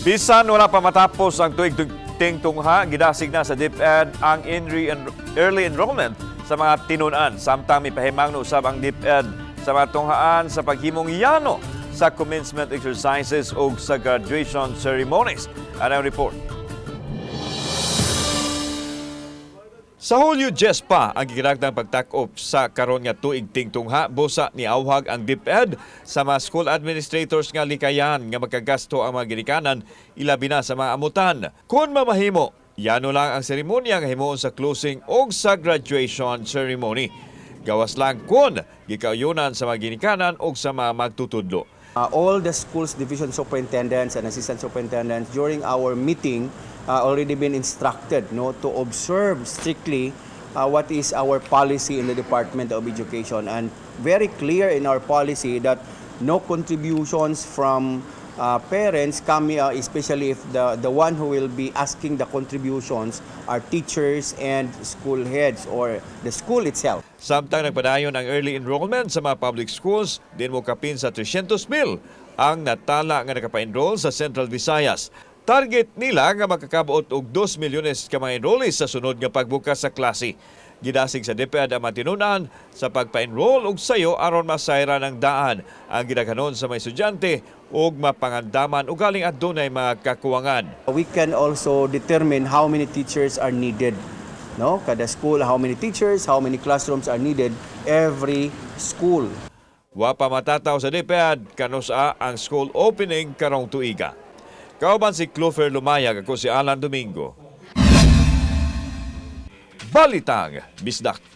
Bisan wala pa matapos ang tuig tingtungha, gidasig na sa DepEd ang early enrollment sa mga tinunan. Samtang mipahimangno usab ang DepEd sa mga tunghaan sa paghimong yano sa commencement exercises ug sa graduation ceremonies. Ano ang report? Sa Hulyo 10 pa ang gikinagdang pagtakop sa karon nga tuig tingtungha, busa ni awhag ang DepEd sa mga school administrators nga likayan nga magkagasto ang mga ginikanan, ilabi na sa mga amutan. Kung mamahimo, yano lang ang seremonya nga himuon sa closing o sa graduation ceremony. Gawas lang kung gikauyunan sa mga ginikanan o sa mga magtutudlo. All the schools division superintendents and assistant superintendents during our meeting already been instructed, no, to observe strictly what is our policy in the Department of Education, and very clear in our policy that no contributions from parents coming, especially if the one who will be asking the contributions are teachers and school heads or the school itself. Samtang nagpadayon ang early enrollment sa mga public schools, din mo kapin sa 300 mil ang natala nga nakapa-enroll sa Central Visayas. Target nila nga makakabuot og 2 milyones ka mga enrollees sa sunod nga pagbukas sa klase. Gidasig sa DepEd ang matinunan sa pagpa-enroll og sayo aron masayran ang daan ang gidaghanon sa mga estudyante ug mapangandaman ugaling adunay mga kakuwangan. We can also determine how many teachers are needed. No? Kada school, how many teachers, how many classrooms are needed every school. Wa pa matataw sa DepEd kanusa ang school opening karong tuiga. Kauban si Clover Lumayag, ako si Alan Domingo. Balitang Bisdak.